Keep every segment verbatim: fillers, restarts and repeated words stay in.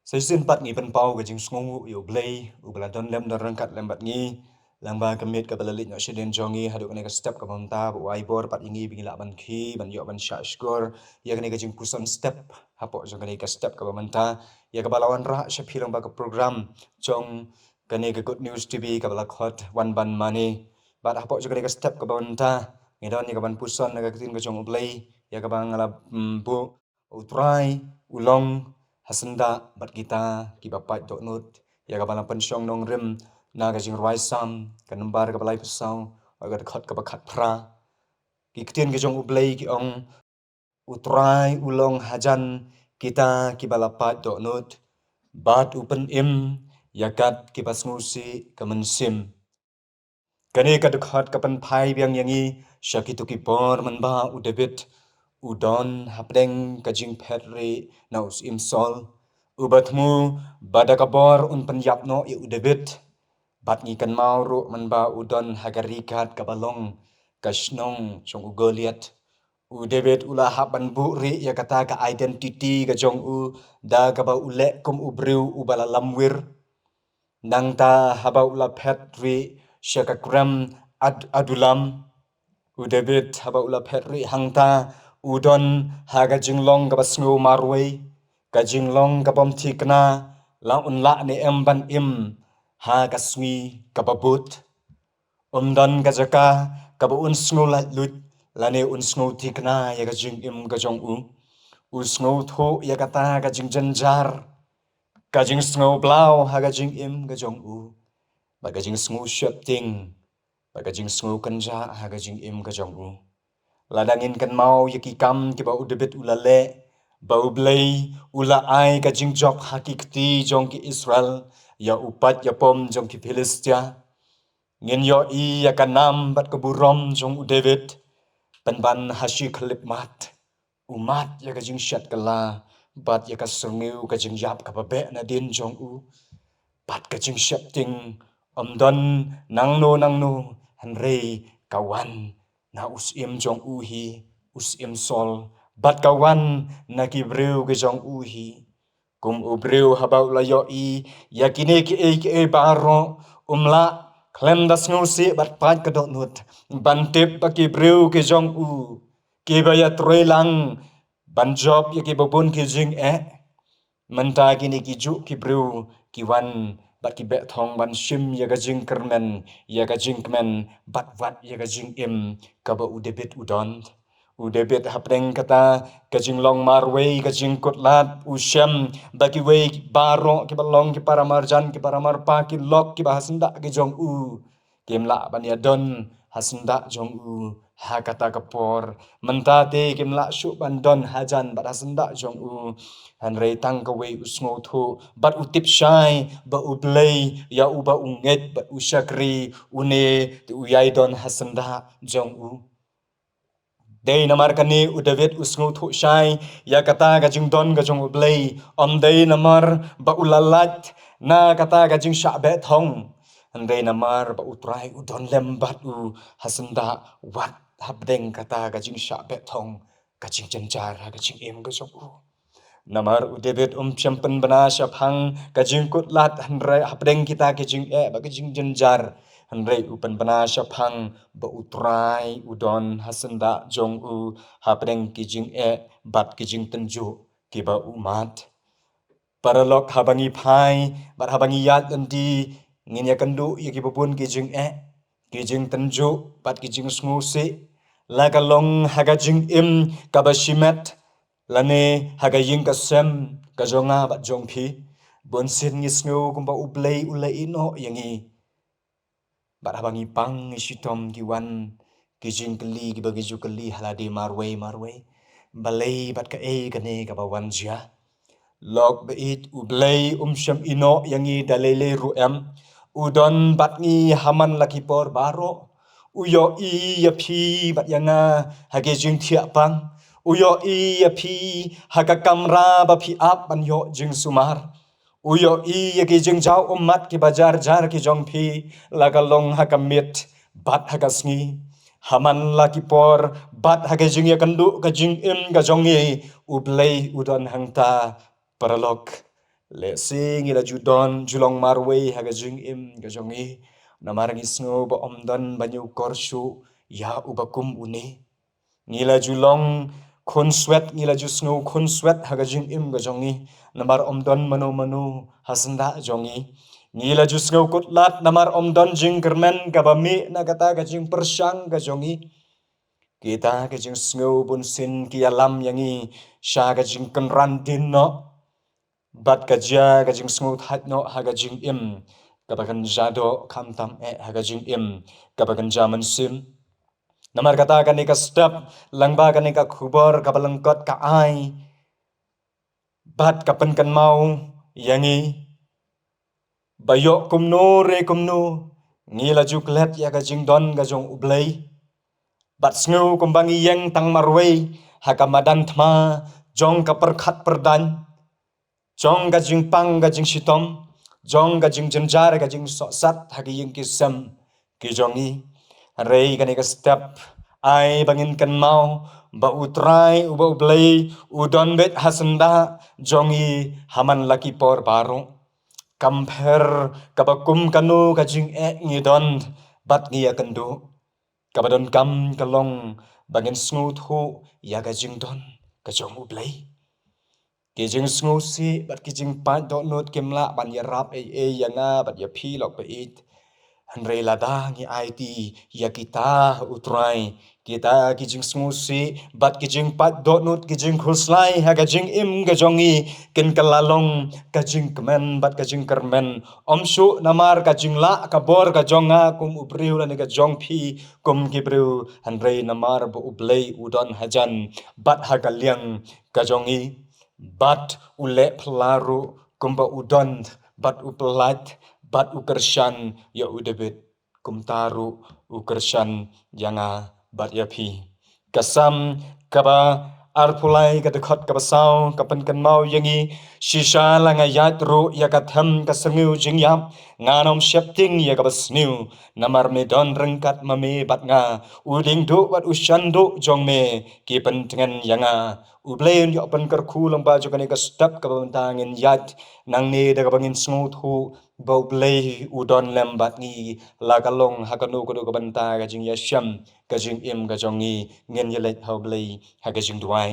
Sa shisien pat ngi pynpaw ka jingsngewnguh ïa U Blei, uba la don lem don ryngkat lem bad ngi, lyngba ka miet kaba la leit noh shadien jong ngi, haduh kane ka step kaba mynta, ba u ai bor pat ïa ngi ba ngin lah ban khie, ban ïoh ban shahshkor ïa kane ka jingpuson step, hapoh jong kane ka step kaba mynta, ïa kaba la wanrah sha phi lyngba ka program jong kane ka Good News T V kaba la khot Wan Ban Mane. Bad hapoh jong kane ka step kaba mynta, ngi don ïa kaban puson na ka ktien ka jong U Blei, ïa kaba nga la, mm, buh, U Trai u long ha syndah bad kita kiba pait dohnud, ïa kaba la pynshong nongrim na ka jingrwai Salm, ka nombar kaba laiphew saw, bad ka dkhot kaba khatphra. Ki ktien ki jong U Blei ki ong, U Trai u long hajan kita kiba la pait dohnud, bad u pynim ïa kat kiba sngewsih ka mynsiem. Kane ka dkhot ka pynphai biang ïa ngi sha kito ki por mynba u David u don hapdeng ka jingphet rieh na u Syiem Saul, uba thmu ba da ka bor un pynïap noh ïa u David. Bad ngi kynmaw ruh mynba u don ha ka ri Gath kaba long ka shnong jong u Goliath, u David u la hap ban buhrieh ïa kata ka identity ka jong u da kaba u leh kum u briew uba la lamwir. Nangta haba u la phet rieh sha ka krem Ad-, Adullam, u David haba u la phet rieh hangta, u don ha ka jinglong kaba sngew marwei, ka jinglong ka bym thikna la un lah ne em ban im ha ka sngi kaba bud. Um don ka jaka kaba un sngew laitluid lane un sngew thikna ïa ka jingim ka jong u. U sngewthuh ïa kata ka jingjynjar, ka jingsngew blaw ha ka jingim ka jong u, bad ka jingsngew sheptieng, bad ka jingsngew kynjah ha ka jingim ka jong u. Lada ngin kynmaw ïa ki kam kiba u David u la leh, ba U Blei u la ai ka jingjop ha ki kti jong ki Israel ïa u paid ïapom jong ki Philistia, ngin ïohi ïa ka nam bad ka burom jong u David. Pynban ha shi khyllipmat u mad ïa ka jingshet kylla bad ïa ka syrngiew ka jingïap kaba beh nadien jong u. Bad ka jingsheptieng, ym don nangno nangno, hynrei ka wan na u syiem jong u hi, u Syiem Saul, bad ka wan na ki briew ki jong u hi. Kum u briew haba u la ïohi ïa kine kiei kiei baroh, um lah khlem da sngewsih bad pait ka dohnud ban tip ba ki briew ki jong u, kiba ïatrei lang ban jop ïa kiba bun ki jingeh. Mynta kine ki juh ki briew ki wan bad ki beh thong ban shim ïa ka jingkyrmen, ïa ka jingkmen, bad wat ïa ka jingim kaba u David u don. U David hapdeng kata ka jinglong marwei, ka jingkutlad, u shem ba kiwei baroh kiba long ki paramarjan, ki paramarpa, ki lok kiba ha syndah ki jong u, kim lah ban ïadon ha syndah jong u ha kata ka por. Mynta te kim lah shuh ban don hajan bad ha syndah jong u. Hynrei tang kawei u sngewthuh bad u tip shai ba U Blei ïa uba u ngeit bad u shakri, une te u ïai don ha syndah jong u. Dei namar kane u David u sngewthuh shai ïa kata ka jingdon ka jong U Blei, ym dei namar ba u la lait na kata ka jingshah beh thong, hynrei namar ba U Trai u don lem bad u ha syndah, wat hapdeng kata ka jingshah beh thong, ka jingjynjar ha ka jingim ka jong u. Namar u David um shym pynbna shaphang ka jingkutlad, hynrei hapdeng kita ki jingeh bad ki jingjynjar, hynrei u pynbna shaphang ba U Trai u don ha syndah jong u hapdeng ki jingeh bad ki jingtynjuh kiba u mad. Paralok, haba ngi phai bad haba ngi ïaid lynti, ngin ïakynduh ïa kiba bun ki jingeh, ki jingtynjuh bad ki jingsngewsih, la ka long ha ka jingim kaba shimet lane ha ka ïing ka sem ka jong nga bad jong phi. Bunsien ngi sngew kumba U Blei u la ïehnoh ïa ngi. Bad haba ngi pang ngi shitom, ki wan ki jingkylli kiba ngi ju kylli ha lade marwei marwei. Balei bad kaei kane kaba wan jia? Lok baieit, U Blei um shym ïehnoh ïa ngi da lei lei ruh em. U don bad ngi ha man la ki por baroh. U ïohi ïa phi bad ïa nga ha ki jingthiah pang. U ïohi ïa phi ha ka kamra ba phi ap ban ïoh jingsumar. U ïohi ïa ki jingjaw ummat kiba jar jar ki jong phi, la ka long ha ka miet bad ha ka sngi, ha man la ki por bad ha ka jingïakynduh ka jingim ka jong ngi. U Blei u don hangta, paralok. Lehse ngi la ju don, ju long marwei ha ka jingim ka jong ngi, namar ngi sngew ba ym don ba ñiewkor shuh ïa uba kum une. Ngi la ju long khunswet, ngi la ju sngew khunswet ha ka jingim ka jong ngi, namar ym don mano mano ha syndah jong ngi. Ngi la ju sngew kut lad namar ym don jingkyrmen kaba mih na kata ka jingpyrshang ka jong ngi. Kita ki jingsngew bunsien ki ïalam ïa ngi sha ka jingkynran dien noh, bad ka jia ka jingsngew thait noh ha ka jingim kaba kynja doh, khamtam eh ha ka jingim kaba kynja mynsiem. Namar kata, kane ka step, lyngba kane ka khubor kaba lyngkot, ka ai bad ka pynkynmaw ïa ngi ba ïoh kumno re kumno, ngi la ju klet ïa ka jingdon ka jong U Blei, bad sngew kumba ngi ïeng tang marwei ha ka madan thma jong ka pyrkhat pyrdaiñ, jong ka jingpang ka jingshitom, jong ka jingjynjar ka jingsohsat ha ki ïing ki sem ki jong ngi. Hynrei kane ka step, ai ba ngin kynmaw ba U Trai, uba U Blei, u don beit ha syndah jong ngi ha man la ki por baroh. Kam pher kaba kum kano ka jingeh ngi don bad ngi ïakynduh, kaba donkam ka long ba ngin sngewthuh ïa ka jingdon ka jong U Blei. Ki jingsngewsih bad ki jingpait dohnud kim lah ban ïarap ei ei ïa nga bad ïa phi lok ba ïeit. Hynrei lada ngi aiti ïa kita, U Trai, kita ki jingsngewsih bad ki jingpait dohnud, ki jingkhuslai ha ka jingim ka jong ngi, kin kylla long ka jingkmen bad ka jingkyrmen, ym shuh namar ka jinglah ka bor ka jong nga kum u briew lane ka jong phi kum ki briew, hynrei namar ba U Blei u don hajan bad ha ka liang ka jong ngi, bad u leh phylla ruh kumba u don bad u pyllait bad u kyrshan ïa u David, kumta ruh u kyrshan ïa nga bad ïa phi. Ka Salm kaba arphew lai, ka dkhot kaba saw, ka pynkynmaw ïa ngi: Shisha la nga ïaid ruh ïa ka them ka syrngiew jingïap, ngan ym sheptieng ïa kaba sniew, namar me don ryngkat ma me bad nga. U diengduh bad u shanduh jong me ki pyntngen ïa nga. U Blei un ïoh pynkyrkhu lyngba jong kane ka step kaba mynta ngin ïaid nangne, da kaba ngin sngewthuh ba U Blei u don lem bad ngi, la ka long ha kano kano ka bynta ka jingïashem ka jingim ka jong ngi. Ngin ïaleit ha U Blei ha ka jingduwai.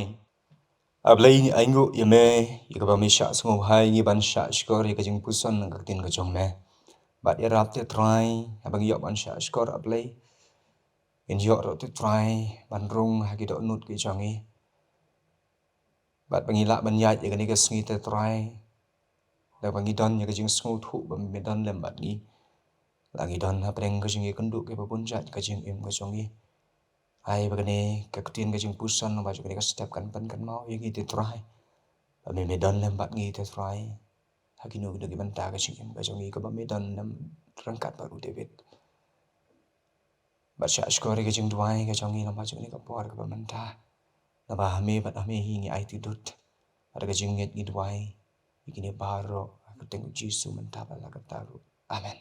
A Blei, ngi ainguh ïa me ïa kaba me shah sngewbha ïa ngi ban shah shkor ïa ka jingpuson ka ktien ka jong me. Bad ïarap te Trai, haba ngi ïoh ban shah shkor, A Blei, ngin ïoh ruh te Trai ban rung ha ki dohnud ki jong ngi. Bad ba ngi lah ban ïaid ïa kane ka sngi te Trai, da ba ngi don ïa ka jingsngewthuh ba me don lem bad ngi. La ngi don hapdeng ka jingïakynduh kaba bun jait ka jingim ka jong ngi, ai ba kane ka ktien ka jingpuson, ba jong kane ka step kan pynkynmaw ïa ngi te Trai ba me, me don lem bad ngi te Trai, ha kino kino ki bynta ka jingim ka jong ngi, kaba me don lem ryngkat bad u David. Bad shah shkor ïa ka jingduwai ka jong ngi lyngba jong kane ka por kaba mynta. Naba ha me bad ha me hi ngi aiti dud. Bad ka jingngeit ngi duwai ïa kine baroh ha ka kyrteng u Jisu mynta bad la katta ruh. Amen.